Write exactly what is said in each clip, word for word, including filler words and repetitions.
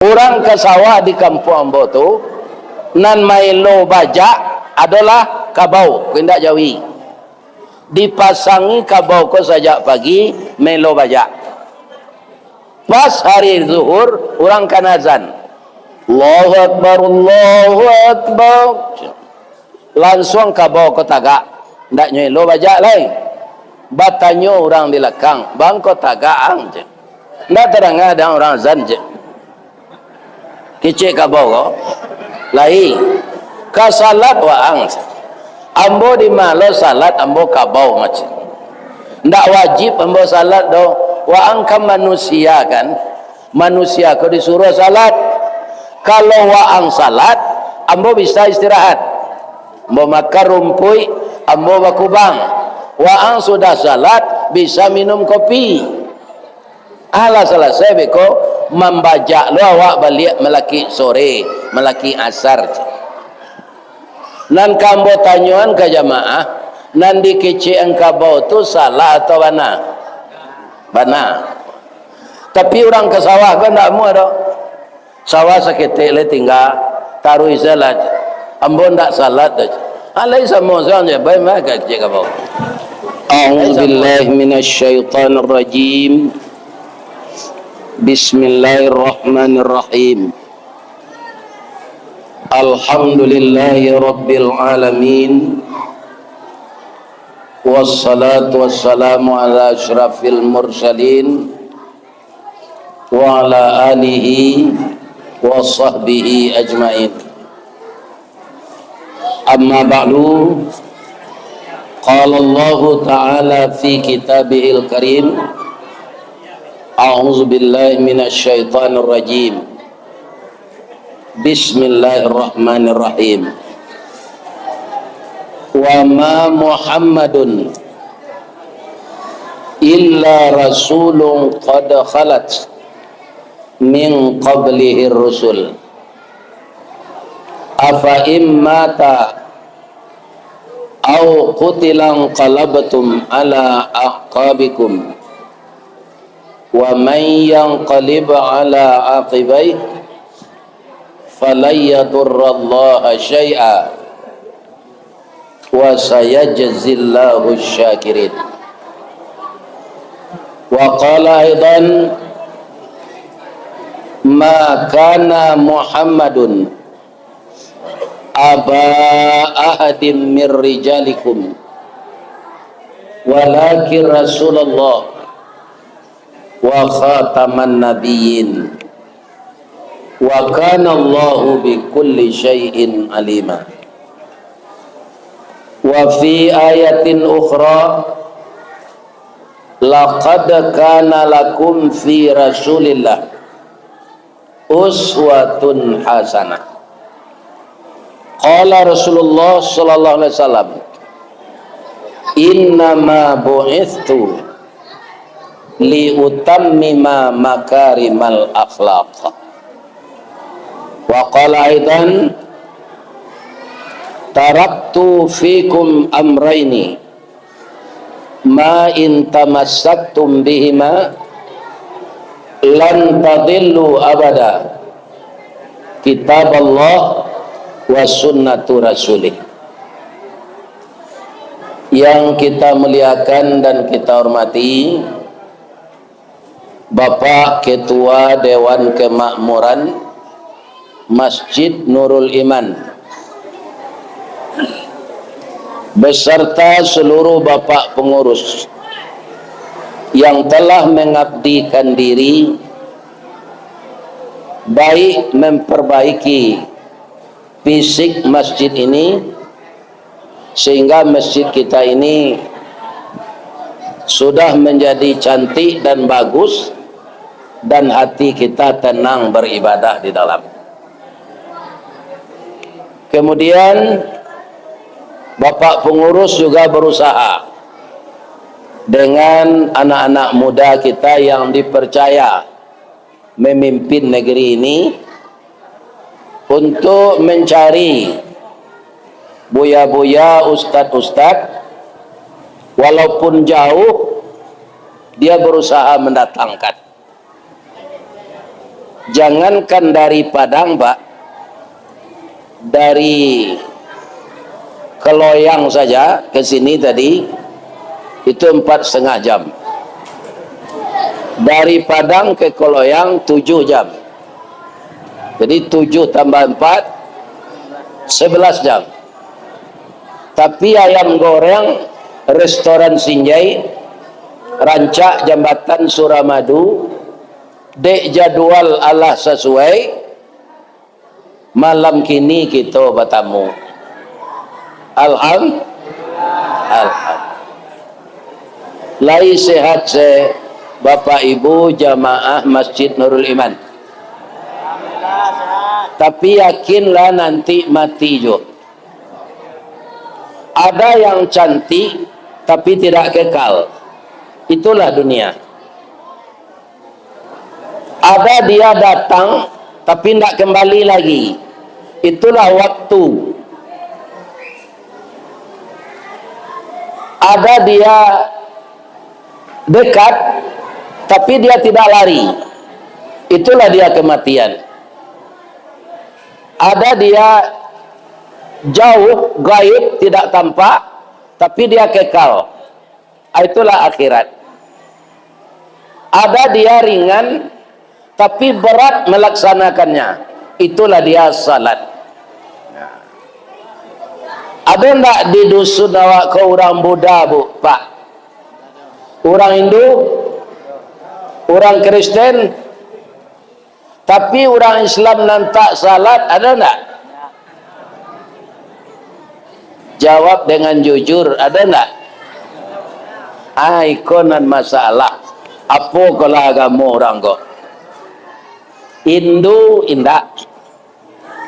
Urang ka sawah di kampuang ambo tu, nan maelo bajak adolah kabau, ko indak jawi. Dipasangi kabau ko sajak pagi, maelo bajak. Pas hari zuhur, urang ka azan. Allahu Akbar, Allahu Akbar. Lansuang kabau ko tagak. Ndak nyo elo bajak lai. Batanyo urang di lakang, "Bang, ko tagak ang?" cek. "Ndak tadanga dek ang urang azan?" cek. Kecek kabau ko. "Lai." "Ka salat waang?" cek. "Ambo di ma lo salat, ambo kabau," cek. "Ndak wajib ambo salat doh. Waang kan manusia kan?" Manusia ko disuruah salat. Kalau waang salat, ambo bisa istirahat. Ambo makan rumpuik, ambo bakubang. Waang sudah salat, bisa minum kopi. Alah salasai beko, mambajak lo awak baliak malakik sore, malakik asar. Nan ka ambo tanyoan ka jamaah, nan dikecekan kabau tu salah atau bana? Bana. Tapi urang ka sawah ko ndak amuah doh. Sawah saketek lai tingga, taruih salat. Ambo ndak salat doh. Alai samo sajo, bai mah ka kecek kabau. A'udzubillahi minasyaitonirrajim. Bismillahirrahmanirrahim. Alhamdulillahi rabbil alamin. Wassalatu wassalamu ala asyrafil mursalin wa ala alihi wa sahbihi ajmain. Amma ba'du, qala Allahu ta'ala fi kitabihil karim, a'udzubillahi minasyaitonirrajim. Bismillahirrahmanirrahim. Wa ma Muhammadun illa rasulun qad khalat min qablihir rusul. Afa in mata au qutila inqalabtum ala aqabikum. Wa man yanqalib ala aqibaihi falan yadurrallaha syai'a wa sayajzillahu syakirin. Wa qala aidan, ma kana Muhammadun aba ahadim mir rijalikum, walakin Rasulullah wa khataman nabiyyin, wa kana Allahu bi kulli syai'in alima. Wa fi ayatin ukhra, laqad kana lakum fi Rasulillah uswatun hasanah. Qala Rasulullah sallallahu alaihi wasallam, "Innama bu'itstu li utammima makarimal akhlaq." Wa qala aidan, "Taraktu fikum amraini, ma in tamassaktum bihima lan tadillu abada, kitaballah wa sunnatu rasulih." Yang kita muliakan dan kita hormati, Bapak Ketua Dewan Kemakmuran Masjid Nurul Iman, beserta seluruh bapak pengurus yang telah mengabdikan diri, baik memperbaiki fisik masjid ini, sehingga masjid kita ini sudah menjadi cantik dan bagus, dan hati kita tenang beribadah di dalam. Kemudian, Bapak Pengurus juga berusaha dengan anak-anak muda kita yang dipercaya memimpin negeri ini untuk mencari buya-buya, ustad-ustad, walaupun jauh, dia berusaha mendatangkan. Jangankan dari Padang, Pak, dari Keloyang saja ke sini tadi, itu empat setengah jam. Dari Padang ke Keloyang, tujuh jam. Jadi, tujuh tambah empat, sebelas jam. Tapi ayam goreng restoran Sinjai, rancak Jambatan Suramadu, dek jadwal alah sasuai, malam kini kito batamu. Alham-, Alham-, lai sehat se, Bapak Ibu jamaah Masjid Nurul Iman. Tapi yakinlah, nanti mati jo. Ada yang cantik, tapi tidak kekal. Itulah dunia. Ada dia datang, tapi ndak kembali lagi. Itulah waktu. Ada dia dekat, tapi dia tidak lari. Itulah dia kematian. Ada dia jauh, gaib, tidak tampak, tapi dia kekal. Ah, itulah akhirat. Ada dia ringan, tapi berat melaksanakannya. Itulah dia salat. Ada ndak di dusun awak ko urang Buddha, Bu, Pak? Urang Hindu? Urang Kristen? Tapi urang Islam nan tak salat, ada ndak? Jawab dengan jujur, ada ndak? Ah, iko nan masalah. Apo ko lah agamo urang ko? Hindu indak,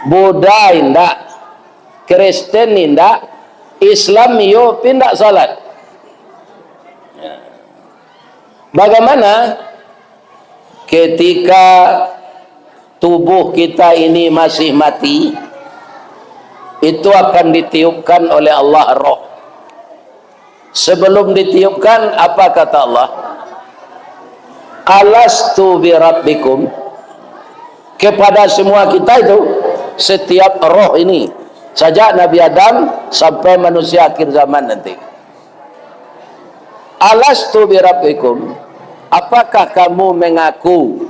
Buddha indak, Kristen indak, Islam iyo, tapi indak salat. Bagaimana ketika tubuh kita ini masih mati, itu akan ditiupkan oleh Allah roh. Sebelum ditiupkan, apa kata Allah? "Alastu birabbikum?" Kepada semua kita itu, setiap roh ini, sajak Nabi Adam sampai manusia akhir zaman nanti. "Alastu birabbikum?" Apakah kamu mengaku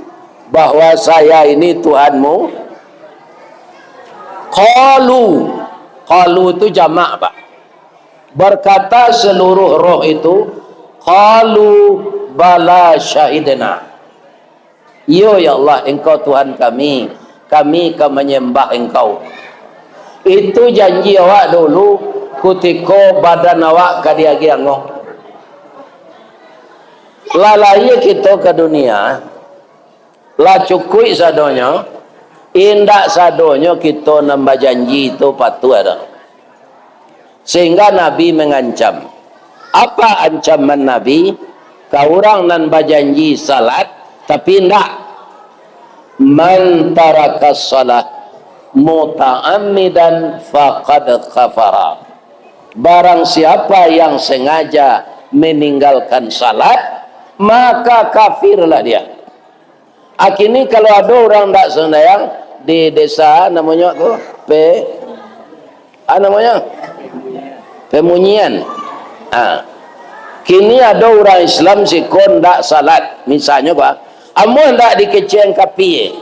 bahwa saya ini Tuhanmu? Qalu. Qalu itu jamak, Pak. Berkata seluruh roh itu, "Qalu bala syahidna." "Iyo, ya Allah, Engkau Tuhan kami, kami ka manyambah Engkau." Itu janji awak dulu, kutiko badan awak ka diagiah angok. Lah lahia kito ka dunia, lah cukuik sadonyo, indak sadonyo kito nan bajanji tu patuah doh. Sehingga Nabi mangancam. Apa ancaman Nabi ka urang nan bajanji salat, tapi indak? "Man taraka salat muta'ammidan faqad kafara." Barang siapa yang sengaja meninggalkan salat, maka kafirlah dia. Ah, kini kalau ado urang ndak sumbayang di desa, namonyo tu, pe-, ah, namonyo? Pemunyian. Ah. Kini ado urang Islam siko ndak salat, misalnyo, Pak. Amuah ndak dikecek kapie?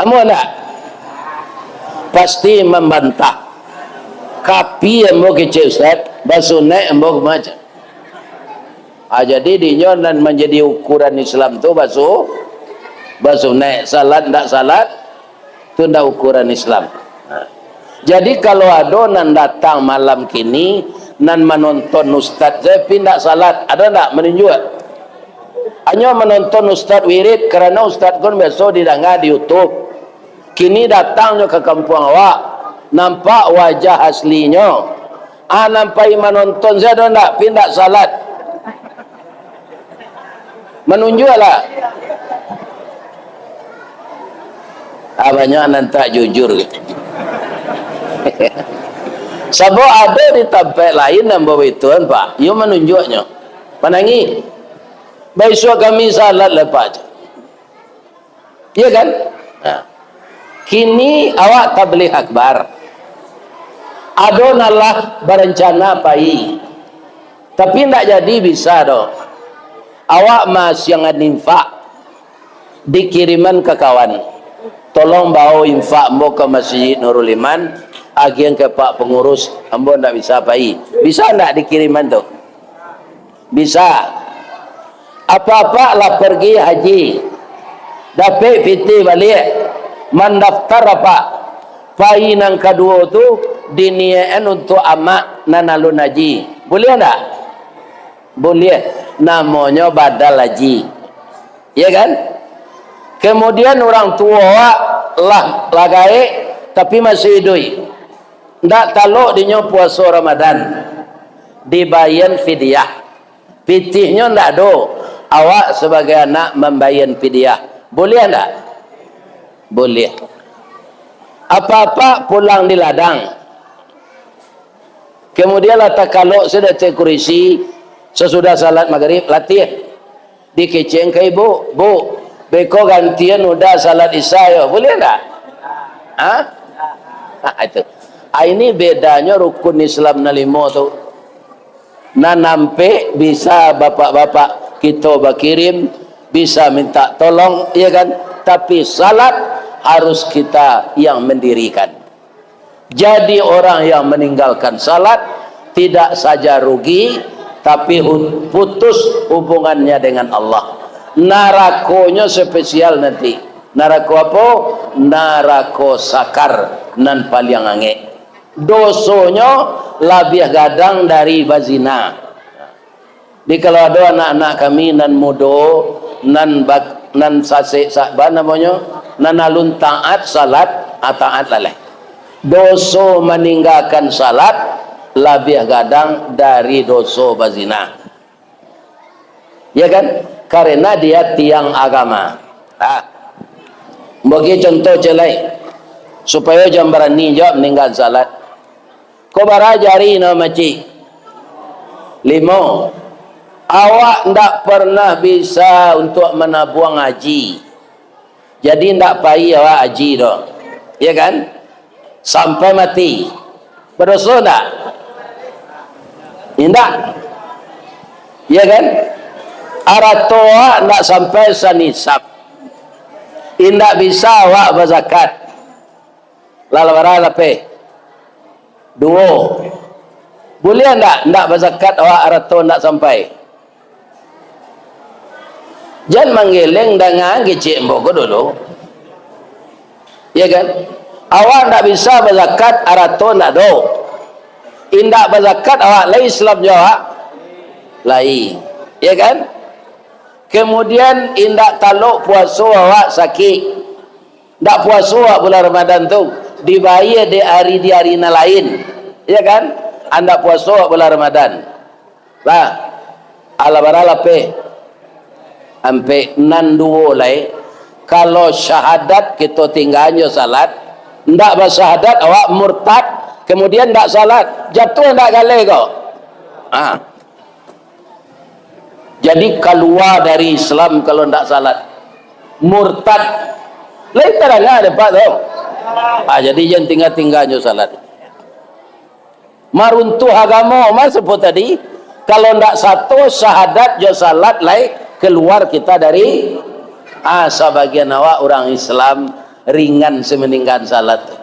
Amuah ndak? Pasti mambantah. Kapie ambo kecek ustaz, basunaik ambo ka ma? Ah, jadi dinyo nan manjadi ukuran Islam tu basu-, basunaik, salat ndak salat, tu ndak ukuran Islam. Nah. Jadi kalau ado nan datang malam kini, nan manonton ustaz, tapi ndak salat, ado ndak manunjuak? Hanyo manonton ustaz wirid, karano ustaz kan biaso didanga di YouTube. Kini datangnyo ka kampuang awak, nampak wajah aslinyo. Ah, nan pai manonton sajo ndak, pi ndak salat. Manunjuaklah. Ah, banyak nan tak jujur. Sabab ado di tampek lain nan baitu, Pak. Iyo manunjuaknyo. Manangih. Baisuak kami salat lepas. Iya kan? Nah. Kini awak tabligh akbar. Ado nan lah barancana pai. Tapi ndak jadi bisa doh. Awak masiangan infak, dikiriman ka kawan. "Tolong bao infak ambo ka Masjid Nurul Iman, agian ka pak pangurus, ambo ndak bisa pai." Bisa ndak dikiriman tu? Bisa. Apak-apak lah pergi haji, dapek pitih baliak, mandaftar apak. Pai nan kaduo tu diniakan untuak amak nan alun haji. Buliah ndak? Buliah. Namonyo badal haji. Ya kan? Kemudian urang tuo awak lah, lah gaek, tapi masih iduik. Ndak talok dinyo puaso Ramadan. Dibayia fidyah. Pitihnyo ndak ado. Awak sabagai anak mambayia fidyah. Buliah ndak? Buliah. Apak-apak pulang di ladang. Kemudian lah takalok sudah ateh kurisi, sasudah salat magrib, latiah. Dikecek ka ibu, "Bu, beko gantian uda salat isya yo, buliah ndak?" Ha? Ha, itu. Ha, ini bedanyo rukun Islam nan limo tu. Nan ampek bisa bapak-bapak kito bakirim, bisa minta tolong, iya kan? Tapi salat harus kita yang mendirikan. Jadi orang yang meninggalkan salat tidak saja rugi, tapi hu-, putus hubungannya dengan Allah. Narakonyo spesial nanti. Narako apo? Narako sakar nan paliang angek. Dosonyo labiah gadang dari bazina. Jadi, kalau ado anak-anak kami nan mudo, nan bak-, nan sasek sa-, ba namonyo, nan alun taat salat, ah, taatlah lai. Doso maninggakan salat labiah gadang dari doso bazina. Ya kan? Karena dia tiang agama. Ah. Bagi contoh ciek lai, supayo jan barani juo maninggakan salat. Ko bara jari nan macik? Limo. Awak ndak pernah bisa untuak manabuang haji. Jadi ndak pai awak haji doh. Ya kan? Sampai mati. Badoso ndak? Indak. Ya kan? Arato awak ndak sampai sanisab. Indak bisa awak bazakat. Lah, lah bara lapeh? Duo. Buliah ndak, ndak bazakat awak arato ndak sampai? Jan manggeleng danga kecek ambo ko dulu. Ya kan? Awak ndak bisa bazakat, arato ndak ado. Indak bazakat awak, lai Islam jo awak? Lai. Ya kan? Kemudian indak talok puaso awak sakik. Ndak puaso awak bulan Ramadan tu, dibayia dek ari di ari nan lain. Ya kan? Andak puaso awak bulan Ramadan. Lah, alah bara lapeh? Ampek. Nan duo lai, kalau syahadat kito tinggaan jo salat, ndak basyahadat awak murtad, kemudian ndak salat, jatuah ndak galeh ko? Ah. Jadi kalua dari Islam kalau ndak salat. Murtad. Lai tadanga dek apak tu? Ah, jadi jan tingga-tingga nyo salat. Maruntuah agamo, mah sapo tadi? Kalau ndak sato syahadat jo salat lai kalua kita dari, ah, sabagian awak urang Islam ringan se maninggaan salat tu.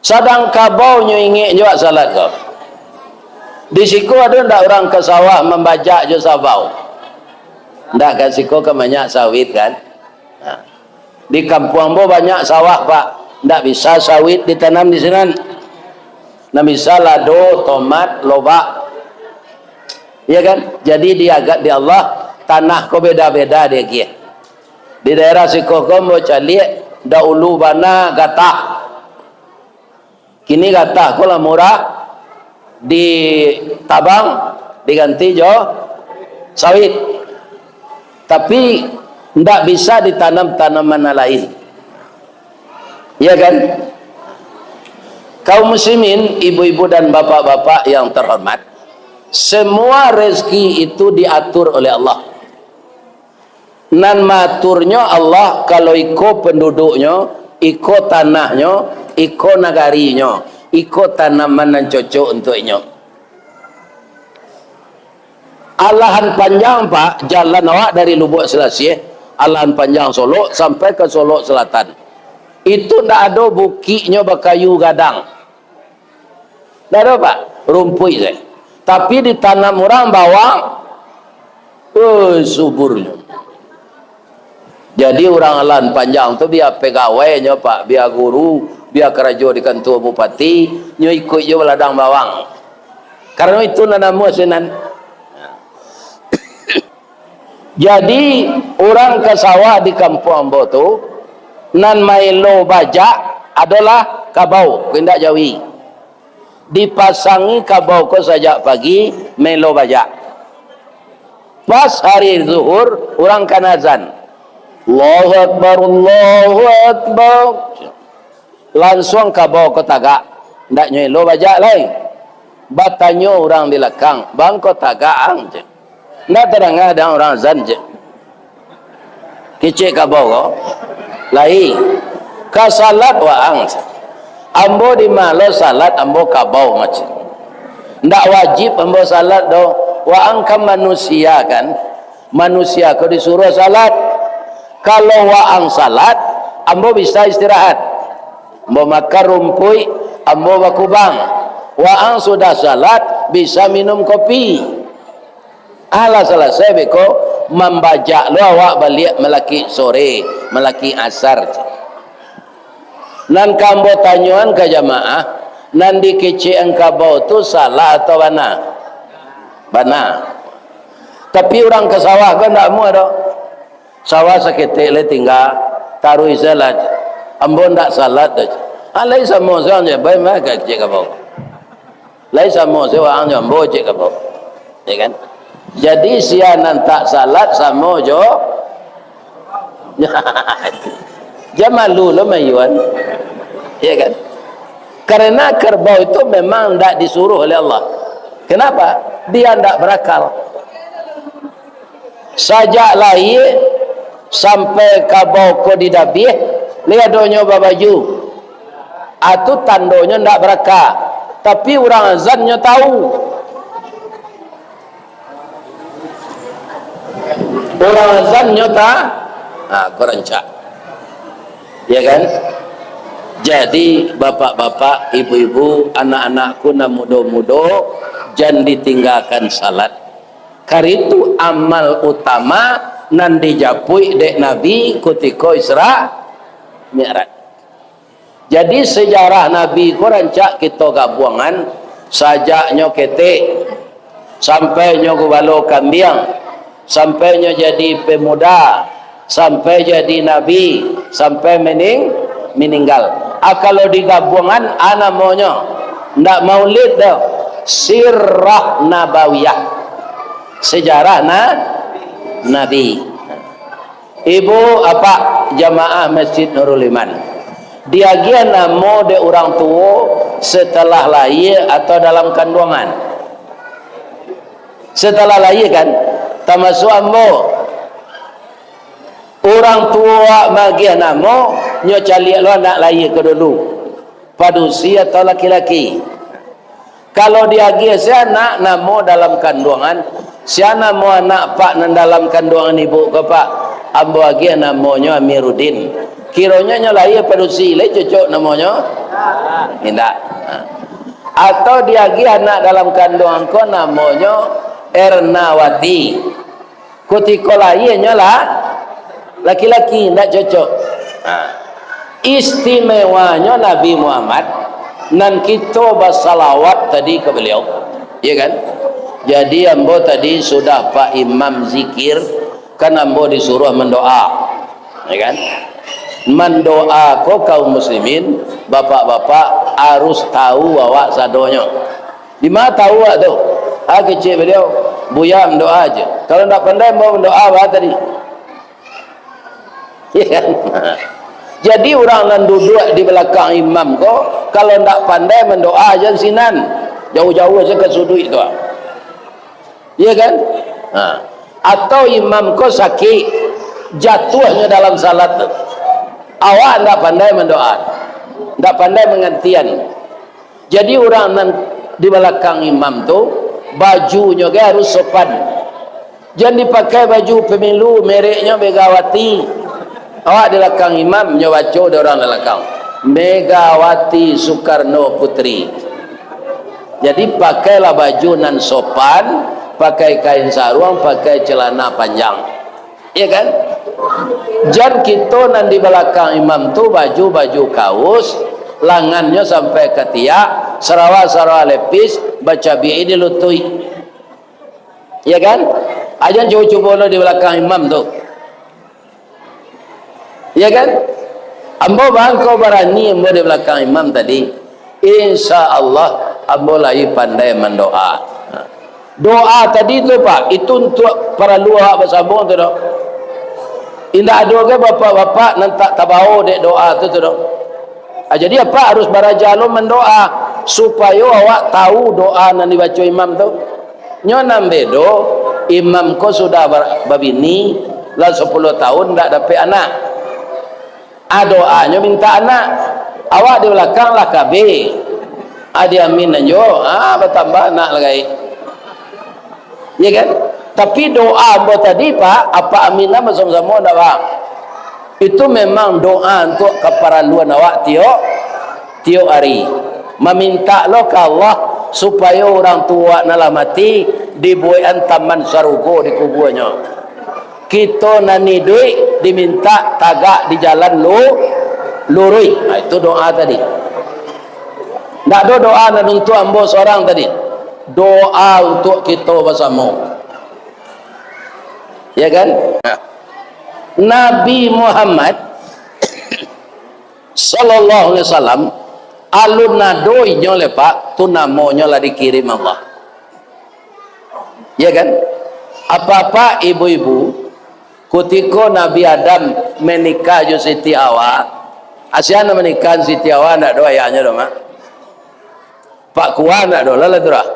Sadang kabau nyo ingek juo salat ko. Di siko ado ndak urang ka sawah mambajak jo sabau? Ndak, ka siko kan banyak sawit kan? Nah. Di kampuang ambo banyak sawah, Pak. Ndak bisa sawit ditanam di sinan. Nan bisa lado, tomat, lobak. Ya kan? Jadi diagak di Allah, tanah ko beda-beda diagiah. Di daerah siko ko ambo caliak, daulu bana gatah. Kini gatah ko lah murah, ditabang, diganti jo sawit. Tapi ndak bisa ditanam tanaman nan lain. Ya kan? Kaum muslimin, ibu-ibu dan bapak-bapak yang terhormat, Semua rezeki itu diatur oleh Allah. Nan maaturnyo Allah, kalau iko penduduknyo, iko tanahnyo, iko nagarinyo, iko tanaman nan cocok untuak inyo. Alahan panjang, Pak, jalan awak dari Lubuak Selasiah, alahan panjang Solok sampai ka Solok Selatan. Itu ndak ado bukiknyo bakayu gadang. Ndak ado, Pak, rumpuik sajo. Tapi ditanam urang bawang, eh, suburnyo. Jadi urang alahan panjang tu bia pegawainyo, Pak, bia guru, bia karajo di kantua bupati, nyo ikuik jo baladang bawang. Karano itu nan namo sinan. Jadi, urang ka sawah di kampuang ambo tu, nan maelo bajak adolah kabau, ko indak jawi. Dipasangi kabau ko sajak pagi, maelo bajak. Pas hari zuhur, urang ka azan. Allahu Akbar, Allahu Akbar. Lansuang kabau ko tagak. Ndak nyo elo bajak lai. Batanyo urang di lakang, "Bang, ko tagak ang?" cek. Ndak tadanga dek ang urang azan, cek. Kecek kabau ko. Lai. Ka salat waang, cek. Ambo di ma lo salat, ambo kabau, cek. Ndak wajib ambo salat doh. Waang kan manusia, kan? Manusia ko disuruah salat. Kalau waang salat, ambo bisa istirahat. Ambo makan rumpuik, ambo bakubang. Waang sudah salat, bisa minum kopi. Alah salasai beko, mambajak lo awak baliak malakik sore, malakik asar. Nan ka ambo tanyoan ka jamaah, nan dikecekan kabau tu salah atau bana? Bana. Tapi urang ka sawah ko ndak amuah doh. Sawah saketek lai tingga, taruih salat. Ambo ndak salat doh. Ah, lai samo sajo, bai mah kecek kabau. Lai samo se waang jo ambo, cek kabau. Ya kan? Jadi, sia nan tak salat samo jo, jan malu lo mayuan. Ya kan? Karena kerbau itu memang ndak disuruh oleh Allah. Kenapa? Dia ndak berakal. Sajak lahia sampai kabau ko didabiah, lai adonyo babaju. Ah, tu tandonyo ndak baraka. Tapi urang azannyo tahu. Urang azannyo ta-, ha, ko rancak. Ya kan? Jadi, bapak-bapak, ibu-ibu, anak-anakku nan mudo-mudo, jan ditinggakan salat. Karitu amal utama nan dijapuik dek Nabi kutiko Isra Mi'raj. Jadi, sejarah Nabi ko rancak kito gabuangan, sajaknyo ketek, sampai nyo gubalo kambiang, sampai nyo jadi pemuda, sampai jadi nabi, sampai mening-, meninggal. Ah, kalau digabuangan, ah, namonyo, ndak maulid doh, sirah nabawiyah, sejarah na-, Nabi. Ibu, apak, jamaah Masjid Nurul Iman, diagiah namo dek urang tuo setelah lahia atau dalam kanduangan? Setelah lahia, kan? Tamasuak ambo. Urang tuo awak maagiah namo, nyo caliak lo anak lahia ko dulu. Padusi atau laki-laki? Kalau diagiah sia anak namo dalam kanduangan, sia namo anak pak nan dalam kanduangan ibu ko, Pak? Ambo agiah namonyo Amiruddin. Kironyo nyo lahia padusi, lai cocok namonyo? Indak. Ha. Atau diagiah anak dalam kanduangan ko namonyo Ernawati. Kutiko lahianyo lah laki-laki, ndak cocok. Ha. Istimewanyo Nabi Muhammad, nan kito basalawat tadi ka baliau, ya kan? Jadi, ambo tadi sudah Pak Imam zikir, kan ambo disuruah mandoa, ya kan? Mandoa ko, kaum muslimin, bapak-bapak, harus tahu awak sadonyo. Dima tahu awak tu? Ha, kecek baliau, "Buya mandoa aja." Kalau ndak pandai ambo mandoa, baa tadi? Ya kan? Jadi, urang nan duduak di balakang imam ko, kalau ndak pandai mandoa, jan sinan. Jauah-jauah se ka suduik tu. Iya kan? Ha. Atau imam ko sakik, jatuahnyo dalam salat tu. Awak ndak pandai mandoa, ndak pandai mangantian. Jadi urang nan di balakang imam tu, bajunyo ge harus sopan. Jan dipakai baju pemilu mereknyo Megawati. Awak di balakang imam, nyo baco dek urang di balakang, "Megawati Soekarno Putri." Jadi, pakailah baju nan sopan, pakai kain saruang, pakai celana panjang. Iya kan? Jan kito nan di balakang imam tu baju-baju kaus, langannyo sampai ka tiak, sarawa-sarawa lepis, bacabiak di lutuik. Iya kan? Jan cubo-cubo lo di balakang imam tu. Iya kan? Ambo bangko barani ambo di balakang imam tadi. Insya Allah, ambo lai pandai mandoa. Doa tadi tu, Pak, itu untuak paralu awak basamo tu, doh. Indak ado ge bapak-bapak nan tak tabao dek doa tu, tu, doh. Ah, jadi, apak harus baraja lo mandoa, supayo awak tahu doa nan dibaco imam tu. Nyo nan bedo, imam ko sudah bar-, babini, lah sapuluah tahun ndak dapek anak. Ah, doanyo mintak anak. Awak di balakang lah kabeh. Ah, diamin anjo, ah, batambah anak lai. Iya kan? Tapi doa ambo tadi, Pak, apak amin lah basamo-samo, ndak, Pak? Itu memang doa untuak kaparaluan awak tiok, tiok ari. Mamintak lo ka Allah supayo urang tuo awak nan lah mati dibuekan taman sarugo di kubuanyo. Kito nan iduik dimintak tagak di jalan lu-, luruih. Nah, itu doa tadi. Ndak ado doa nan untuak ambo sorang tadi. Doa untuak kito basamo. Ya kan? Nabi Muhammad sallallahu alaihi wasallam, alun ado inyo lai, Pak, tu namonyo lah dikirim Allah. Ya kan? Apak-apak, ibu-ibu, kutiko Nabi Adam manikah jo Siti Hawa, a sia nan manikah Siti Hawa, ndak ado ayahnyo doh, Mak. Pak Kua ndak ado lah, lah tu lah.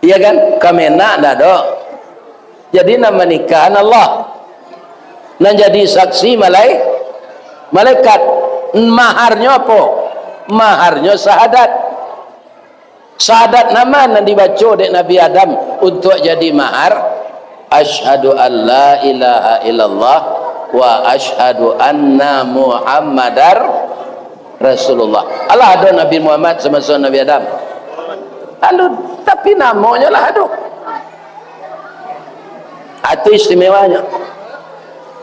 Iya kan? Kamenag ndak ado. Jadi, nan manikahan Allah. Nan jadi saksi malai-, malaikat. Maharnyo apo? Maharnyo sahadat. Sahadat nan ma nan dibaco dek Nabi Adam untuak jadi mahar? Asyhadu an la ilaha illallah wa asyhadu anna Muhammadar Rasulullah. Alah ado Nabi Muhammad samaso Nabi Adam? Alun, tapi namonyo lah ado. Itu istimewanyo.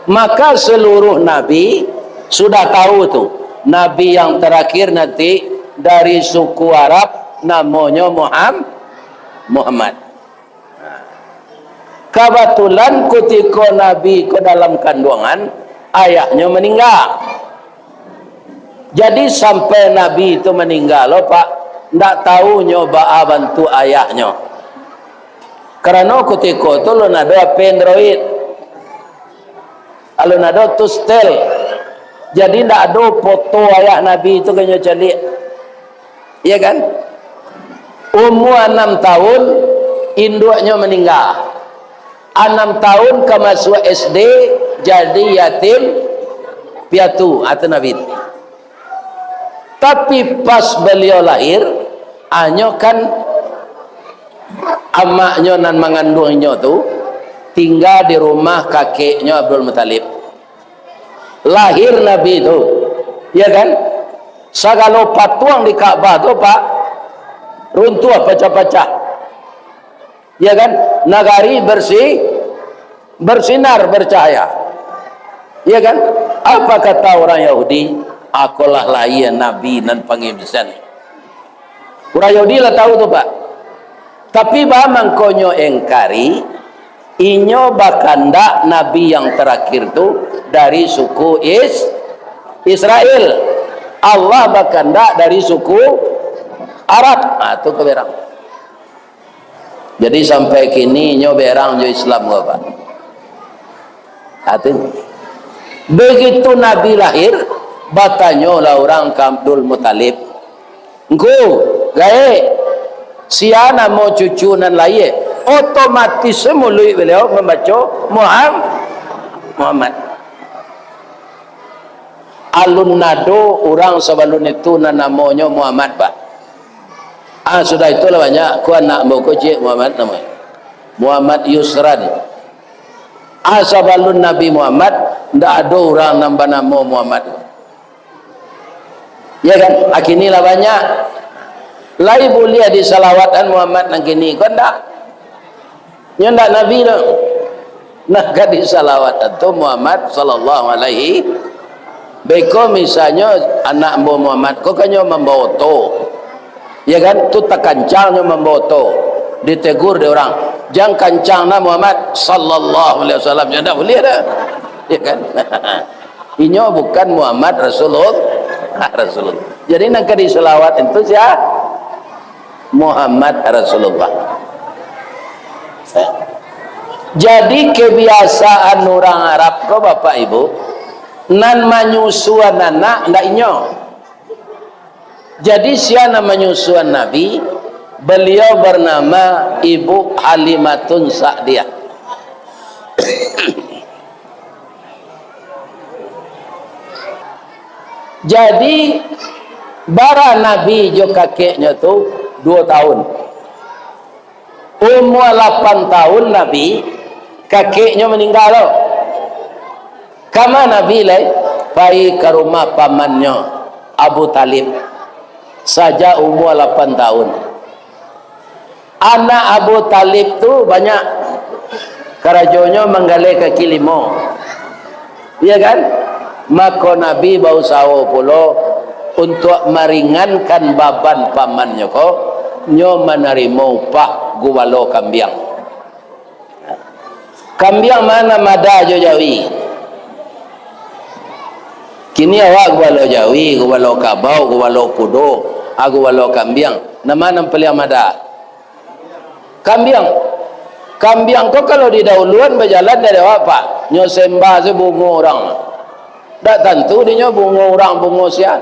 Maka seluruh nabi sudah tahu tu, nabi yang terakhir nanti dari suku Arab, namonyo Muham-, Muhammad. Kabatulan kutiko Nabi ko dalam kanduangan, ayahnyo maningga. Jadi sampai Nabi tu maningga lo, Pak, ndak tahu nyo baa bantuak ayahnyo. Karano kutiko tu alun ado H P Android. Alun ado tu setel. Jadi ndak ado foto ayah Nabi tu ka nyo caliak. Iya kan? Umua anam tahun, induaknyo maningga. Anam tahun ka masuak S D, jadi yatim piatu, atu Nabi tu. Tapi pas baliau lahir, anyo kan amaknyo nan manganduang inyo tu tingga di rumah kakeknyo Abdul Muthalib. Lahir Nabi tu, ya kan? Sagalo patuang di Ka'bah tu, Pak, runtuah pacah-pacah. Ya kan? Nagari bersih, bersinar, bercahaya. Ya kan? Apa kata orang Yahudi? Akolah lahia Nabi nan pangibsan. Urang Yahudi lah tahu tu, Pak. Tapi baa mangkonyo engkari, inyo bakandak Nabi yang terakhir tu dari suku Is-, Israel. Allah bakandak dari suku Arab. Ah, tu ka berang. Jadi sampai kini inyo berang jo Islam ko, Pak. Artinyo, begitu Nabi lahir, batanyolah urang ka Abdul Muthalib, "Ngku, gaek, sia namo cucu nan lahia?" Otomatis muluik baliau mambaco Muham-, Muhammad. Alun ado urang sabalun itu nan namonyo Muhammad, Pak. Ah, sudah itulah banyak, ko anak ambo ko ciek Muhammad namonyo. Muhammad Yusran. Ah, sabalun Nabi Muhammad, ndak ado urang nan banamo Muhammad. Ya kan? Ah, kini lah banyak. Lai buliah disalawatan Muhammad nan kini ko ndak? Nyo ndak Nabi tu. Nah, ka disalawatan tu Muhammad sallallahu alaihi. Beko misalnyo anak ambo Muhammad ko kan nyo mambawa oto. Ya kan? Tu takancang nyo mambawa oto. Ditegur dek urang, "Jan kancang nah Muhammad sallallahu alaihi wasallam." Nyo ndak buliah dah. Ya kan? Inyo bukan Muhammad Rasulullah. Rasulullah. Jadi nan ka disalawat itu sia? Muhammad Rasulullah. Jadi kebiasaan urang Arab ko, Bapak Ibu, nan manyusuan anak ndak inyo. Jadi sia nan manyusuan Nabi, beliau bernama Ibu Halimatun Sa'diyah. Jadi, bara Nabi jo kakeknyo tu duo tahun. Umua lapan tahun Nabi, kakeknyo maningga tu. Kama Nabi lai? Pai ka rumah pamannyo, Abu Talib. Sajak umua lapan tahun. Anak Abu Talib tu banyak. Karajonyo manggaleh kaki limo. Iya kan? Mako Nabi bausaho pulo untuak maringankan baban pamannyo ko, nyo manarimo upah gubalo kambiang. Kambiang ma nan mada jo jawi? Kini awak gubalo jawi, gubalo kabau, gubalo kudo, ah, gubalo kambiang. Nan ma nan paliang mada? Kambiang. Kambiang ko kalau didahuluan bajalan dari awak, Pak, nyo sembah se bungo urang. Dak tantu dinyo bungo urang, bungo sia.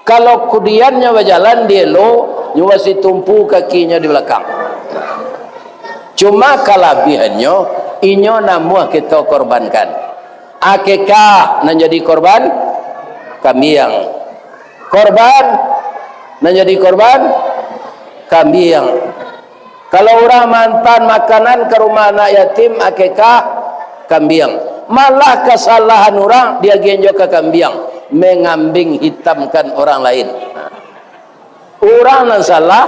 Kalau kudiannyo bajalan, dielo, nyo basitumpu kakinyo di balakang. Cuma kalabihannyo, inyo namuah kito korbankan. Akikah nan jadi korban? Kambiang. Korban nan jadi korban? Kambiang. Kalau urang maantaan makanan ka rumah anak yatim, akikah, kambiang. Malah kasalahan urang diagiahan jo ka kambiang, mangambing hitamkan orang lain. Urang nan salah,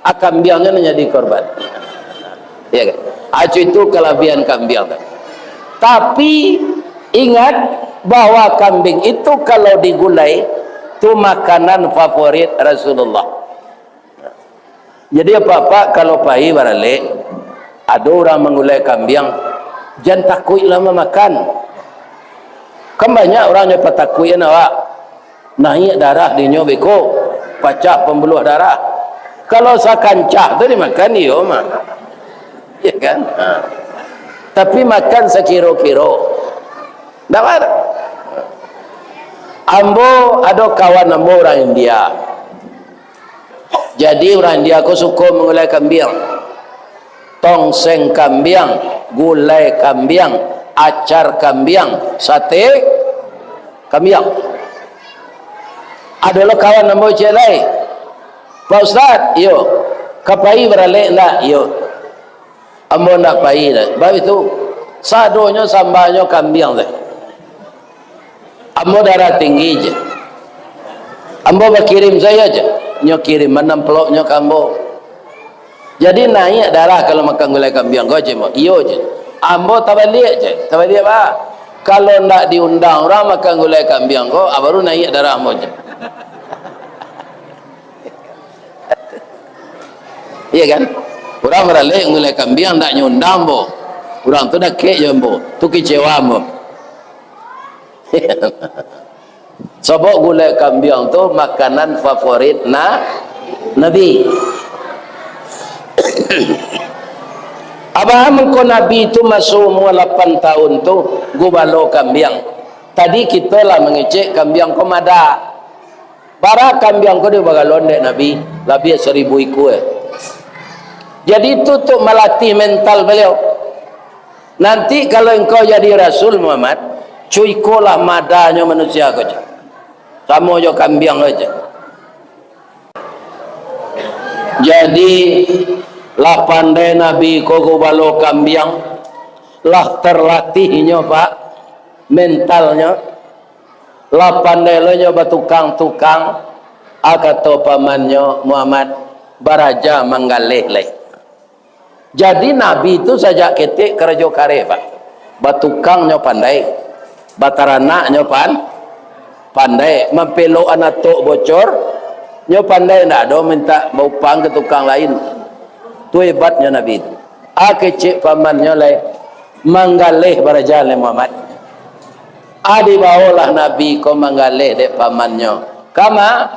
a, kambiangnyo nan jadi korban. Ya kan? Acu itu kalabihan kambiang tu. Tapi, ingat bahwa kambing itu kalau digulai, tu makanan favorit Rasulullah. Jadi, apak-apak kalau pai baralek, ado urang manggulai kambiang, jan takuiklah mamakan. Kan banyak urang nyo patakuikan awak, naiak darah dinyo beko, pacah pambuluah darah. Kalau sakancah tu dimakan, iyo mah. Ya kan? Ha. Tapi makan sakiro-kiro. Ndak apo. Ambo ado kawan ambo urang India. Jadi, urang India ko suko mangulai kambiang. Tongseng kambiang, gulai kambiang, acar kambiang, sate kambiang. Ado lo kawan ambo ciek lai, "Pak Ustaz," "Iyo." "Ka pai baralek ndak?" "Iyo." Ambo ndak pai doh. Baitu, sadonyo sambanyo kambiang tu. Ambo darah tinggi je. Ambo bakirim sajo je. Nyo kirim, manamploknyo ka ambo. Jadi, naiak darah kalau makan gulai kambiang ko je, ambo. Iyo je. Ambo tabaliak je. Tabaliak, Pak. Kalau ndak diundang urang makan gulai kambiang ko, ah, baru naiak darah ambo je. Iya kan? Urang baralek gulai kambiang ndak nyo undang ambo. Urang tu dakek jo ambo. Tu kecewa ambo. Sabab gulai kambiang tu makanan favorit na-, Nabi. Abraham ko Nabi tu maso umua lapan tahun tu gubalo kambiang. Tadi kito lah mangecek kambiang ko mada. Bara kambiang ko dibagalon dek Nabi, labiah saribu ikua. Jadi itu untuk malatih mental baliau. Nanti kalau engkau jadi Rasul Muhammad, cuikolah madanyo manusia ko, cek. Samo jo kambiang ko, cek. Jadi, lah pandai Nabi ko gubalo kambiang, lah terlatihnyo, Pak, mentalnyo, lah pandai lo nyo batukang-tukang, a kato pamannyo, Muhammad, baraja manggaleh lai. Jadi, Nabi tu sajak ketek karajo kareh, Pak. Batukang nyo pandai, bataranak nyo pan-, pandai, mampelok anatok bocor nyo pandai, ndak ado mintak baupang ka tukang lain. Tu hebatnyo Nabi tu. A kecek pamannyo lai, manggaleh baraja lai Muhammad. A dibawolah Nabi ko manggaleh dek pamannyo. Kama?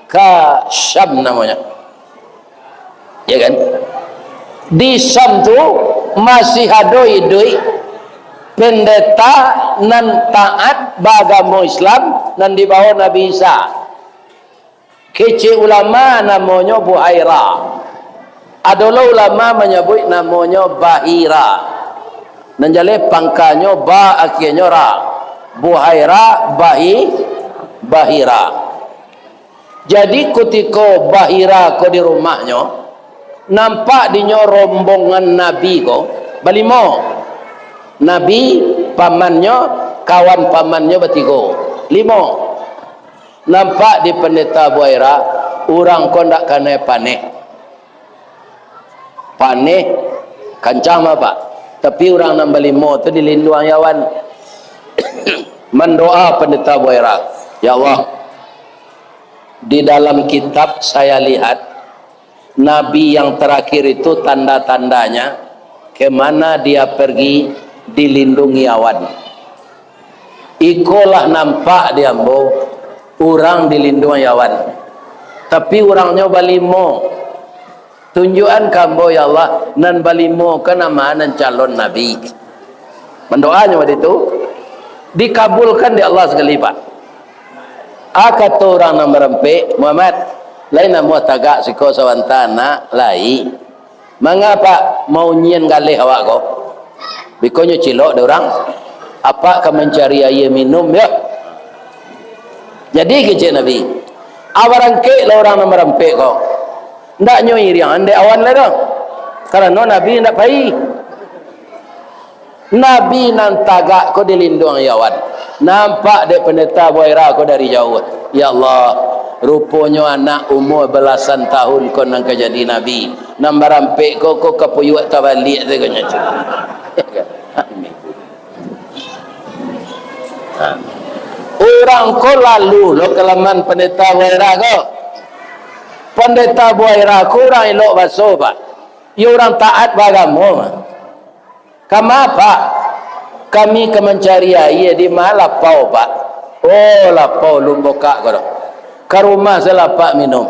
Ka Syam namonyo. Ya kan? Di Syam tu masih ado iduik pendeta nan taat baagamo Islam nan dibawo Nabi Isa. Kecek ulama namonyo Buhaira. Ado lo ulama manyabuik namonyo Bahira. Nan jaleh pangkanyo ba, akianyo ra. Buhaira, Bahi-, Bahira. Jadi, kutiko Bahira ko di rumahnyo, nampak dinyo rombongan Nabi ko balimo. Nabi, pamannyo, kawan pamannyo batigo. Limo. Nampak di Pandeta Buhaira, urang ko ndak kanai paneh. Paneh, kancang mah, Pak. Tapi urang nan balimo tu dilinduang awan. Mandoa Pandeta Buhaira, "Ya Allah, di dalam kitab saya lihat, Nabi yang terakhir itu tanda-tandanya, kemana dia pergi, dilindungi awan. Ikolah nampak di ambo, urang dilindungi awan. Tapi urangnyo balimo. Tunjuakan ka ambo, ya Allah, nan balimo ko nan ma nan calon nabi." Mandoanyo wakatu tu, dikabulkan dek Allah sakali, Pak. A kato urang nan barampek, "Muhammad, lai namuah tagak siko sabanta nak?" "Lai." "Manga, Pak, maunyian galeh awak ko?" "Biko nyo cilok dek urang. Apak ka mancari aia minum, yo." Jadi kecek Nabi, "A barangkek lah urang nan barampek ko. Ndak nyo iriang andek awan lai doh. Karano Nabi ndak pai." Nabi nan tagak ko dilinduang awan. Nampak dek Pandeta Buhaira ko dari jauah. "Ya Allah, ruponyo anak umua balasan tahun ko nan ka jadi nabi. Nan barampek ko, ko kapuyuak tabaliak sagonyo." Amin. Ha. Urang ko lalu lo kalaman Pandeta Buhaira ko. Pandeta Buhaira ko urang elok baso, Pak. Iyo urang taat baagamo, Pak. "Kama, Pak?" "Kami ka mancari aia." "Di ma lapau, Pak?" "Oh, lapau Lumbokak ko doh. Ka rumah se lah Apak minum."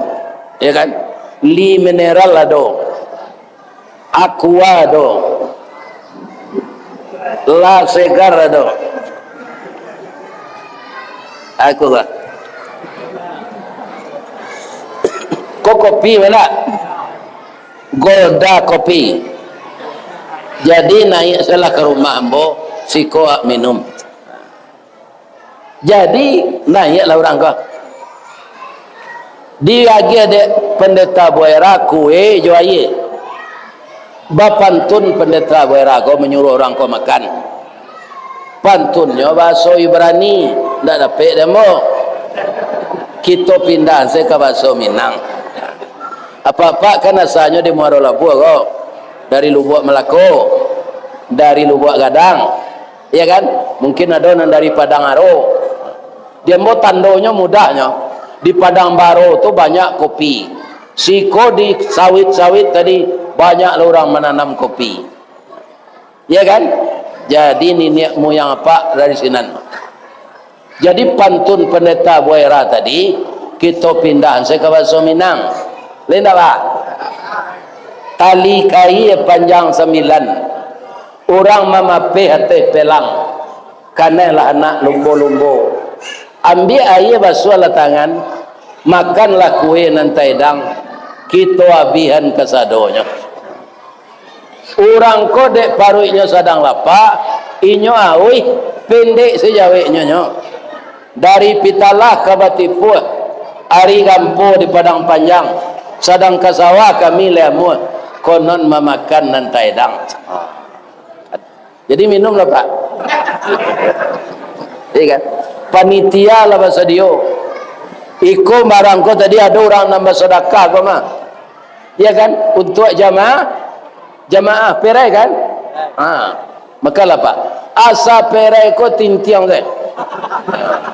Ya kan? Li mineral ado. Aqua ado. La Segar ado. Aqua. Ko kopi ma ndak? Golda kopi. Jadi, naiak salah ka rumah ambo, siko minum. Jadi, naiaklah urang ko. Diagiah dek Pandeta Buhaira kue jo aia. Bapantun Pandeta Buhaira ko manyuruah urang ko makan. Pantunnyo bahaso Ibrani, ndak dapek dek ambo. Kito pindah se ka bahaso Minang. Apak-apak kan asalnyo di Muaro Labuah ko, dari Lubuak Malako, dari Lubuak Gadang, ya kan? Mungkin ado nan dari Padang Aro. Di ambo tandonyo mudahnyo, di Padang Baro tu banyak kopi. Siko di sawit-sawit tadi banyak lah urang mananam kopi. Ya kan? Jadi niniak muyang apak dari sinan. Jadi pantun Pandeta Buhaira tadi, kito pindah se ka bahaso Minang. Lai ndak, Pak? Tali kaia panjang sambilan, urang mamapeh ateh pelang, kanailah anak lumbo-lumbo. Ambiak aia basuahlah tangan, makanlah kue nan taedang, kito abihan kasadonyo. Urang ko dek paruiknyo sadang lapak, inyo auih, pendek sajaweknyo nyo. Dari Pitalah ka Batipuah, ari gampo di Padang Panjang, sadang ka sawah kami lai amuah, konon mamakan nan taedang. Jadi minumlah, Pak. Iya kan? Panitia lah basadio. Iko barang ko tadi ado urang nan basadakah ko mah. Iya kan? Untuak jamaah, jamaah perai kan? Ha. Makalah, Pak. Asa perai ko tintiang deh.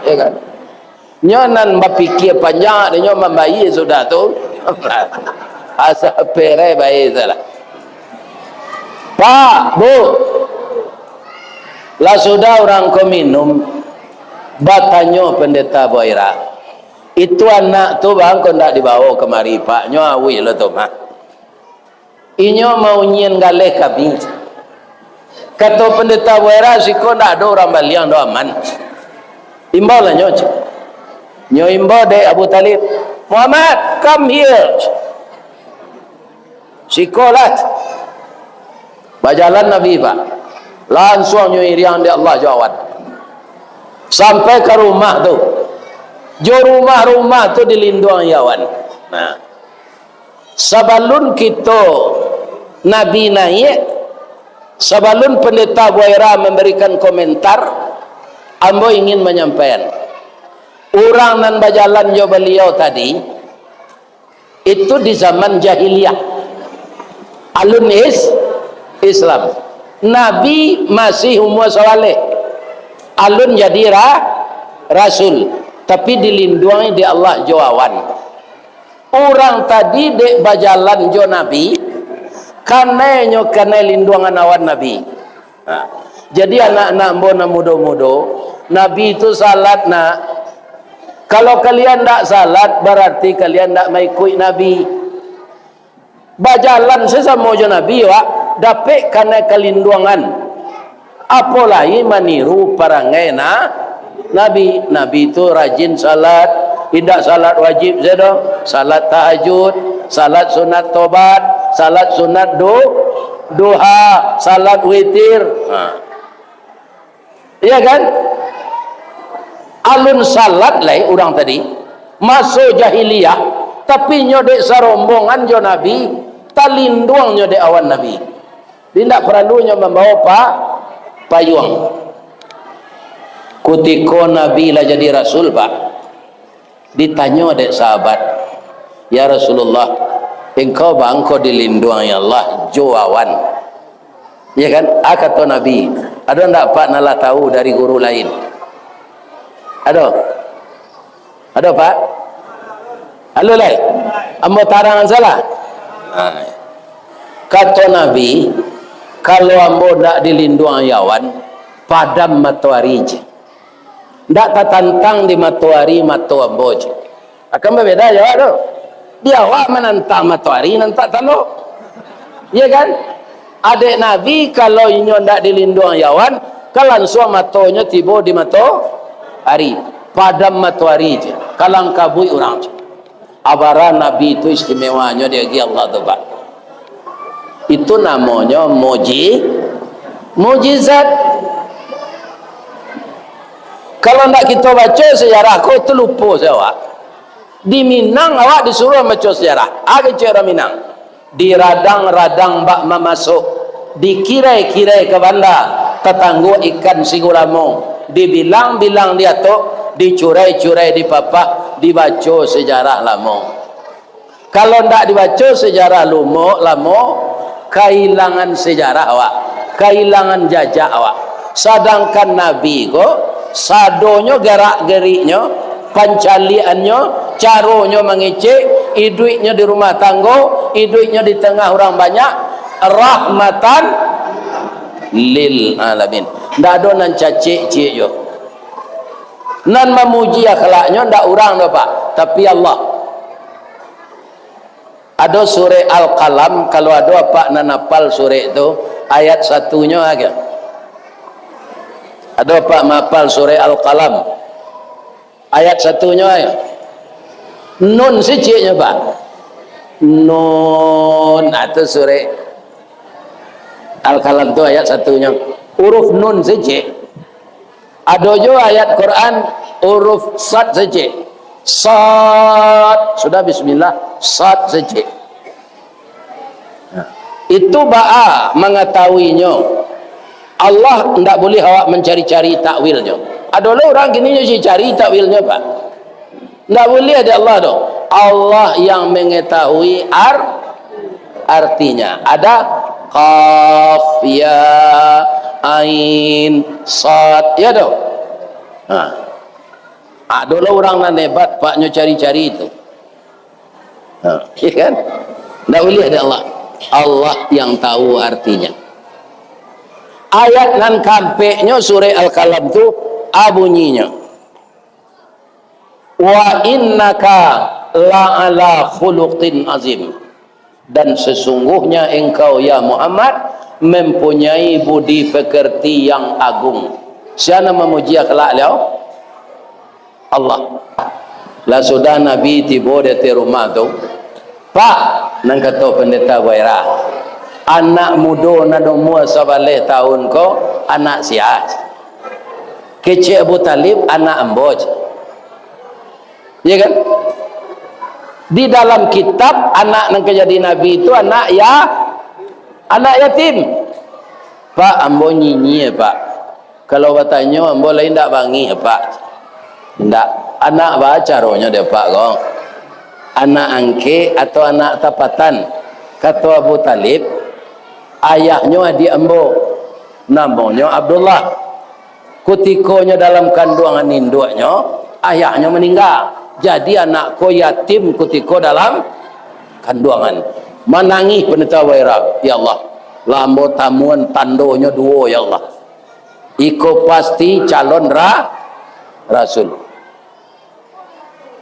Iya kan? Nyo nan bapikia panjang, nyo mambayia sudah tu. Asa perai bae salah. Pak, Bu, lah sudah urang ko minum, batanyo Pendeta Buaira, "Itu anak tu, bang, ko ndak dibawo kamari, Pak? Nyo auih lo tu mah." Inyo maunyian galeh kami. Kato Pendeta Buaira, "Siko ndak ado urang baliang doh, aman." Imbau lah nyo, cek. Nyo imbau dek Abu Talib, "Muhammad, come here." Siko lah. Bajalan Nabi, Pak. Lansuang nyo iriang dek Allah jo awan. Sampai ka rumah tu. Jo rumah-rumah tu dilinduang awan. Nah. Sabalun kito Nabi naiak, sabalun Pendeta Buaira mambarikan komentar, ambo ingin manyampaian, urang nan bajalan jo baliau tadi, itu di zaman jahiliah. Alun is-, Islam. Nabi masih umua sawaleh. Alun jadi ra-, rasul. Tapi dilinduangi dek Allah jo awan. Urang tadi dek bajalan jo Nabi, kanai nyo kanai linduangan awan Nabi. Nah, jadi anak-anak ambo nan mudo-mudo, Nabi tu salat, nak. Kalau kalian ndak salat, bararti kalian ndak maikuik Nabi. Bajalan sasamo jo Nabi, wak, dapek kanai kalinduangan. Apo lai maniru parangai na-, Nabi. Nabi tu rajin salat, indak salat wajib sajo, salat tahajud, salat sunat tobat, salat sunat du-, duha, salat witir. Ha. Iya kan? Alun salat lai urang tadi, maso jahiliah, tapi nyo dek sarombongan jo Nabi, talinduang nyo dek awan Nabi. Indak paralu nyo mambawo pa-, payuang. Kutiko Nabi lah jadi rasul, Pak, ditanyo dek sahabat, "Ya Rasulullah, engkau bangko dilinduangi Allah jo awan." Iya kan? Ah, kato Nabi, "Ado ndak, Pak, nan lah tahu dari guru lain?" Ado? Ado, Pak? Alo lai? Ambo tarang salah? Ah. Kato Nabi, "Kalau ambo ndak dilinduang awan, padam matoari je. Ndak tatantang di matoari mato ambo je." Akan babeda jo awak tu. Di awak manantang matoari nan tak talok. Iya kan? Adek Nabi, kalau inyo ndak dilinduang awan, ka lansuang matonyo tibo di matoari. Padam matoari je. Kalang kabuik urang je. Abara Nabi tu istimewanyo diagiah Allah tu, Pak. Itu namonyo muji-, mujizat. Kalau ndak kito baco sejarah ko, tu lupo se awak. Di Minang awak disuruah baco sejarah. Apo kecek urang Minang? Di radang-radang bak mamasok, di kirai-kirai ka banda, tatangguak ikan sigulamo, dibilang-bilang diatok, dicurai-curai dipapah, dibaco sejarah lamo. Kalau ndak dibaco sejarah lumo, lamo, kailangan sejarah awak, kailangan jajak awak. Sadangkan Nabi ko, sadonyo garak-geriknyo, pancaliakannyo, caronyo mangecek, iduiknyo di rumah tanggo, iduiknyo di tangah urang banyak, rahmatan lil alamin. Ndak ado nan cacek ciek jo. Nan mamuji akhlaknyo ndak urang doh, Pak, tapi Allah. Ado surek Al-Qalam, kalau ado apak nan apal surek tu, ayat satunyo aja. Ado apak maapal surek Al-Qalam? Ayat satunyo aja. Nun siciknyo, Pak. Nun, nah, tu surek. Al-Kalam tu ayat satunyo. Huruf nun sajo. Ado jo ayat Quran huruf sad sajo. Sad. Sudah bismillah, sad sajo. Nah, itu baa mangatahuinyo. Allah ndak buliah awak mancari-cari takwilnyo. Ado lo urang kini nyo cari takwilnyo, Pak. Ndak buliah dek Allah doh. Allah yang mengetahui ar-, artinya. Ada qaf, ya, ain, sad, ya doh. Ha. Ado lo urang nan hebat, Pak, nyo cari-cari itu. Ha, ya kan? Ndak buliah dek Allah. Allah yang tahu artinya. Ayat nan kaampeknyo surah Al-Kalam tu, a bunyinyo. "Wa innaka la'ala khuluqin azim." Dan sesungguhnya engkau, ya Muhammad, mempunyai budi pekerti yang agung. Sia nan mamuji akhlak liau? Allah. Lah sudah Nabi tibo di ateh rumah tu, "Pak," nan kato Pandeta Buaira, "anak mudo nan umua sabaleh tahun ko, anak sia?" Kecek Abu Talib, "Anak ambo," cek. Ya kan? Di dalam kitab, anak nan ka jadi nabi tu anak ya-, anak yatim. "Pak, ambo nyinyia, Pak. Kalau batanyo, ambo lai indak bangih, Pak." "Indak. Anak baa caronyo dek Pak ko? Anak angkek atau anak tapatan?" Kato Abu Talib, "Ayahnyo adiak ambo, namonyo Abdullah. Kutiko nyo dalam kanduangan induaknyo, ayahnyo maningga. Jadi, anak ko yatim kutiko dalam kanduangan." Manangih Pandeta Buaira, "Ya Allah, lah ambo tamuan tandonyo duo, ya Allah. Iko pasti calon ra-, rasul."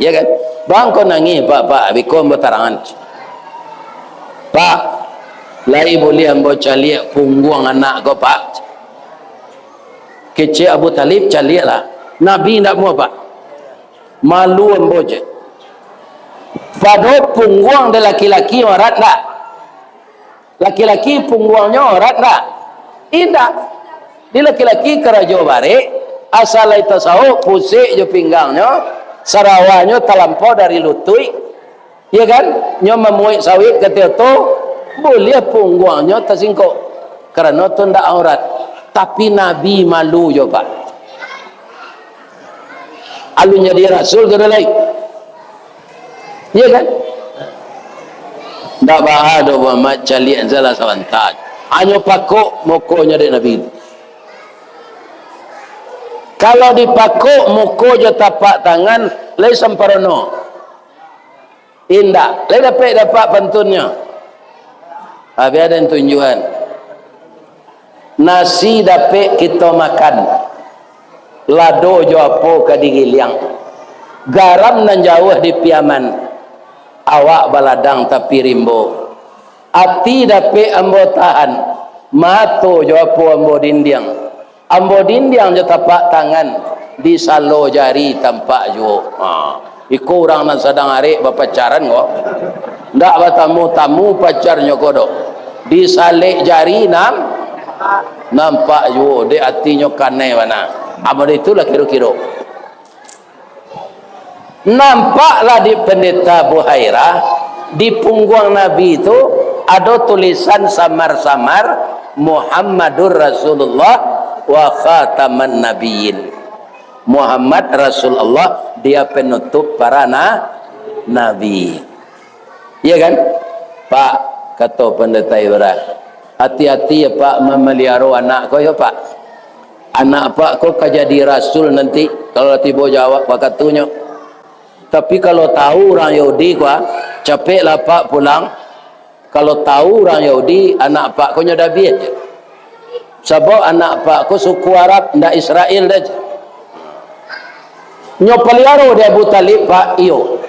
Ya kan? "Baa ko nangih, Pak, Pak, biko ambo tarangan." "Pak, lai buliah ambo caliak pungguang anak ko, Pak?" Kecek Abu Talib, "Caliaklah." "Nabi indak muah, Pak. Malu ambo," cek. "Pado pungguang dek laki-laki aurat ndak?" Laki-laki pungguangnyo aurat ndak? Indak. Di laki-laki karajo barek, asa lai tasawok, pusek jo pinggangnyo, sarawanyo talampau dari lutuik, ya kan? Nyo mamuek sawit ka oto, buliah pungguangnyo tasingkok, karano tu ndak aurat. Tapi Nabi malu jo, Pak. Alun jadi rasul tu dah lai. Iya kan? Ndak baa doh Muhammad caliak salah sabanta. Hanyo pakok mukonyo dek Nabi. Kalau dipakok muko jo tapak tangan, lai samparono. Indak. Lai dapek-dapek pantunnyo. Habis ado tunjuan. Nasi dapek kito makan, lado jo apo ka digiliang. Garam nan jauah di Piaman, awak baladang tapi rimbo. Ati dapek ambo tahan, mato jo apo ambo dindiang. Ambo dindiang jo tapak tangan, di salo jari tampak juo. Ha, iko urang nan sadang arek bapacaran ko. Ndak batamu-tamu pacarnyo ko doh. Di salek jari nam-, nampak juo, dek atinyo kanai bana. Amun itulah kiro-kiro. Nampaklah di Pendeta Buhairah, di pungguang Nabi tu ado tulisan samar-samar, "Muhammadur Rasulullah wa khataman nabiyyin." Muhammad Rasulullah, dia penutup para na-, nabi. Iya kan? "Pak," kato Pandeta Ibrah, "hati-hati ya, Pak, mamaliaro anak ko ya, Pak. Anak Apak ko ka jadi rasul nanti, kalau lah tibo jawab wakatunyo. Tapi kalau tahu urang Yahudi ko, ah, capeklah Apak pulang. Kalau tahu urang Yahudi, anak Apak ko nyo dabiah je. Sabab anak Apak ko suku Arab, ndak Israel doh je." Nyo paliaro dek Abu Talib, Pak, iyo.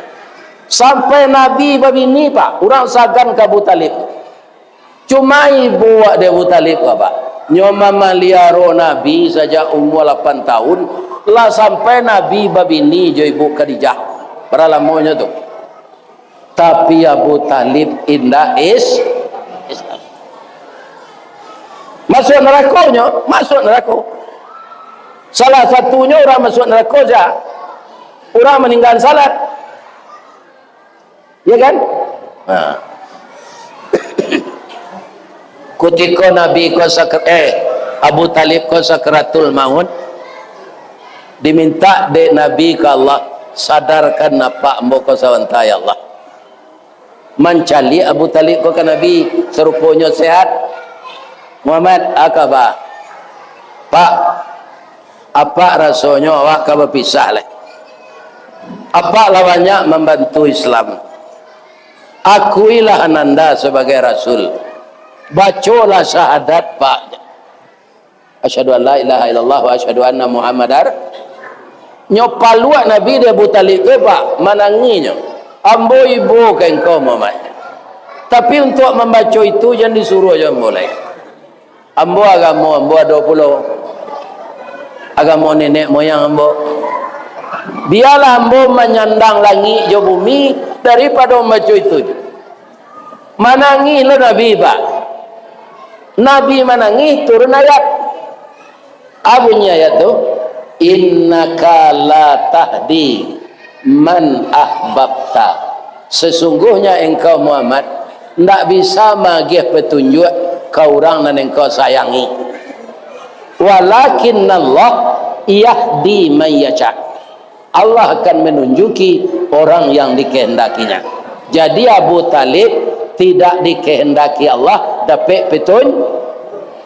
Sampai Nabi babini, Pak, urang sagan ka Abu Talib. Cuma ibo wak dek Abu Talib ko, Pak. Nyo mamaliaro Nabi sajak umua lapan tahun, lah sampai Nabi babini jo ibu Khadijah. Bara lamonyo tu. Tapi Abu Talib indak is-, Islam. Masuak narako nyo, masuak narako. Salah satunyo urang masuak narako sia? Urang maninggakan salat. Ya kan? Nah. Kutiko Nabi ko sakra-, eh, Abu Talib ko sakratul maut, dimintak dek Nabi ka Allah, "Sadarkan apak ambo ko sabanta, ya Allah." Mancaliak Abu Talib ko ka Nabi, saruponyo sehat. "Muhammad, a kaba?" "Pak, apak rasonyo awak ka bapisah lai. Apak lah banyak mambantu Islam. Akuilah ananda sabagai rasul. Bacolah syahadat, Pak." "Asyhadu an la ilaha illallah wa asyhadu anna Muhammadar." Nyo paluak Nabi di Abu Talib tu, Pak, manangihnyo. "Ambo ibo ka engkau, Muhammad. Tapi untuak mambaco itu, jan disuruah jo ambo lai. Ambo agamo ambo ado pulo. Agamo nenek moyang ambo. Bialah ambo manyandang langik jo bumi daripado mambaco itu." Manangih lo Nabi, Pak. Nabi manangih, turun ayat. A bunyi ayat tu? "Innaka la tahdi man ahbabta." Sesungguhnya engkau, Muhammad, ndak bisa maagiah patunjuak ka urang nan engkau sayangi. "Walakinnallah yahdi man yasha." Allah akan menunjuki orang yang dikehendaki-Nya. Jadi, Abu Talib tidak dikehendaki Allah dapek petun-,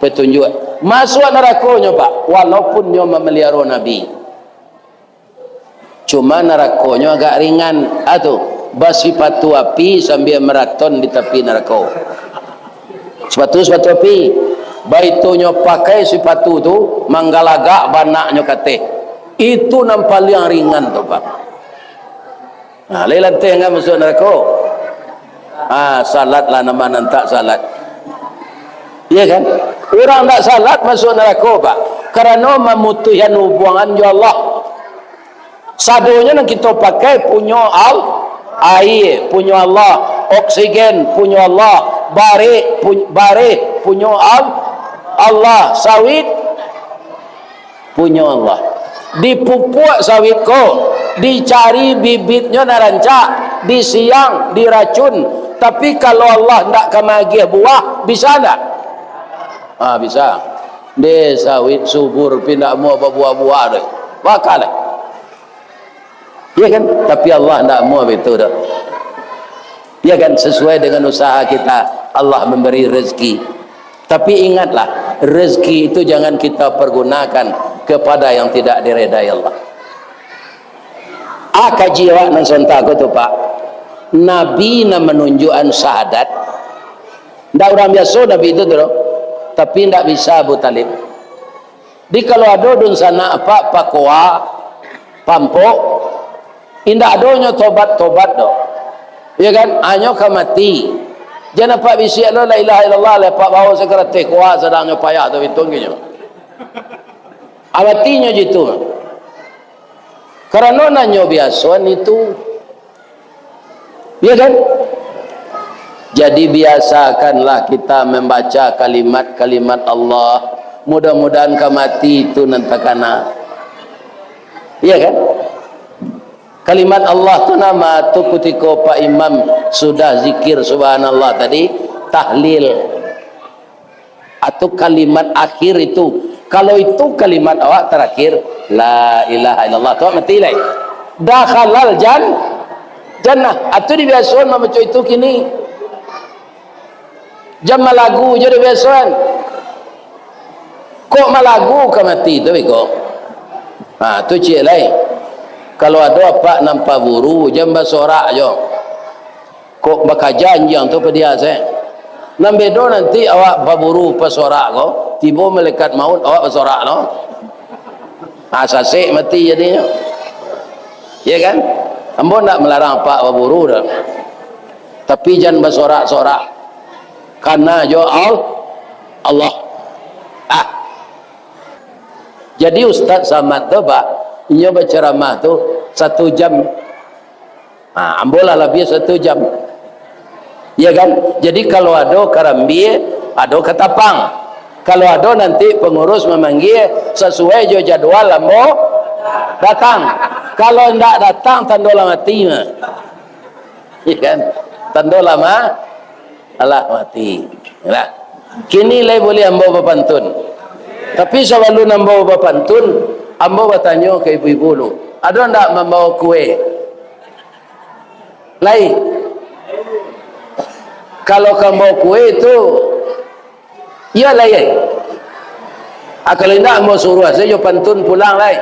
petunjuk. Masuak narakonyo, Pak, walaupun nyo mameliharo Nabi. Cuma narakonyo agak ringan. Ah, tu, basipatu api sambia maraton di tapi narako. Sepatu, sepatu api. Baitu nyo pakai sepatu tu, manggalagak banaknyo ka ateh. Itu nan paliang ringan tu, Pak. Nah, lai lanteh kan masuak narako? Ah, salat lah nama nan tak salat. Iya kan? Urang tak salat masuak narako, Pak. Karano mamutuihan hubungan jo Allah. Sadonyo nan kito pakai punyo Al-, aia punyo Allah, oksigen punyo Allah, bareh pu-, bareh punyo Al-, Allah, sawit punyo Allah. Dipupuak sawit ko, dicari bibitnyo nan rancak, disiang, diracun. Tapi kalau Allah ndak ka maagiah buah, bisa ndak? Ah, bisa. Deh, sawit subur, pindak amuah babuah-buah deh. Bakal eh. Iya kan? Tapi Allah ndak amuah begitu doh. Iya kan? Sesuai dengan usaha kita, Allah memberi rezeki. Tapi ingatlah, rezeki itu jangan kita pergunakan kepada yang tidak diredai Allah. Ah, kaji awak nan sontak ko tu, Pak. Nabi nan manunjuakan syahadat. Ndak urang biaso Nabi itu tu doh. Tapi ndak bisa Abu Talib. Di kalau ado dunsanak apak pakoa, pampok, indak ado nyo tobat-tobat doh. Iyo kan? Anyo ka mati. Jan apak bisiak lo la ilaha illallah, lah apak bao sakarateh koa sadang nyo payah tu bitung kinyo. Abatinyo jitu. Karano nan nyo biasoan itu. Ya kan? Jadi, biasakanlah kita membaca kalimat-kalimat Allah. Mudah-mudahan ka mati itu nan takana. Ya kan? Kalimat Allah tu nama tu kutiko Pak Imam sudah zikir subhanallah tadi, tahlil. Atau kalimat akhir itu. Kalau itu kalimat awak terakhir, la ilaha illallah, tu awak mati lai. Dakhalal jan-, jannah. Atau dibiasoan mamaco itu kini. Jan malagu jo dibiasoan. Kok malagu ka mati tu biko? Ha, tu ciek lai. Kalau ado apak nan paburu, jan basorak jo. Kok bakaja anjiang tu padiah se. Nan bedo nanti awak paburu pasorak ko, tibo malaikat maut awak pasorak lo. Ha, sasek mati jadinyo. Ya kan? Ambo ndak malarang apak paburu doh. Tapi jan basorak-sorak. Kana jo Al-, Allah. Ah. Jadi Ustaz Samad tu, Pak, inyo bacaramah tu satu jam. Ha, ambo lah labiah satu jam. Ya kan? Jadi, kalau ado karambia, ado katapang. Kalau ado nanti pangurus mamanggia sasuai jo jadwal ambo datang. Kalau indak datang, tando lah mati mah. Iya kan? Tando lah ma-, alah mati. Nah, kini lai buliah ambo bapantun. Tapi sabalun ambo bapantun, ambo batanyo ka ibu-ibu lu, ado ndak mambawa kue? Lai. Kalau ka mambawa kue tu, iyo lai. Ah, kalau indak, ambo suruah sajo pantun pulang lai.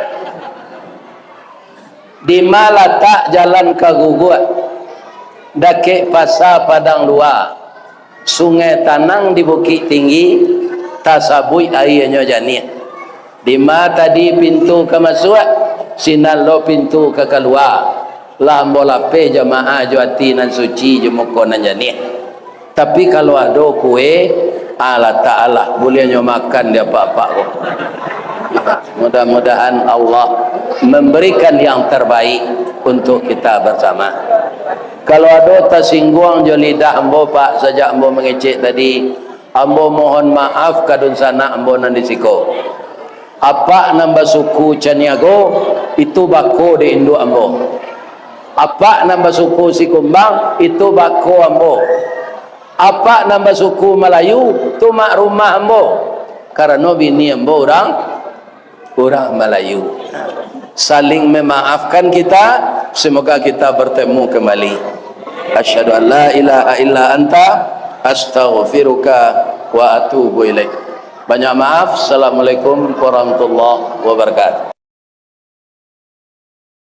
Di ma latak jalan ka Guguak, dakek pasa Padang Lua, sungai tanang di Bukik Tinggi, tasabuik aianyo janiah. Di ma tadi pintu ka masuak, sinan lo pintu ka kalua. Lah ambo lapeh jamaah jo ati nan suci, jo muko nan janiah. Tapi kalau ado kue, ah, lataklah, buliahnyo makan di apak-apak ko. Mudah-mudahan Allah memberikan yang terbaik untuk kita bersama. Kalau ado tasingguang jo lidah ambo, Pak, sajak ambo mangecek tadi, ambo mohon maaf ka dunsanak ambo nan di siko. Apak nan basuku Caniago, itu bako dek induak ambo. Apak nan basuku Sikumbang, itu bako ambo. Apak nan basuku Malayu, tu mak rumah ambo. Karano bini ambo urang, urang Malayu. Saling memaafkan kita, semoga kita bertemu kembali. Asyhadu an la ilaha illa anta, astaghfiruka wa atubu ilaik. Banyak maaf. Assalamualaikum warahmatullahi wabarakatuh.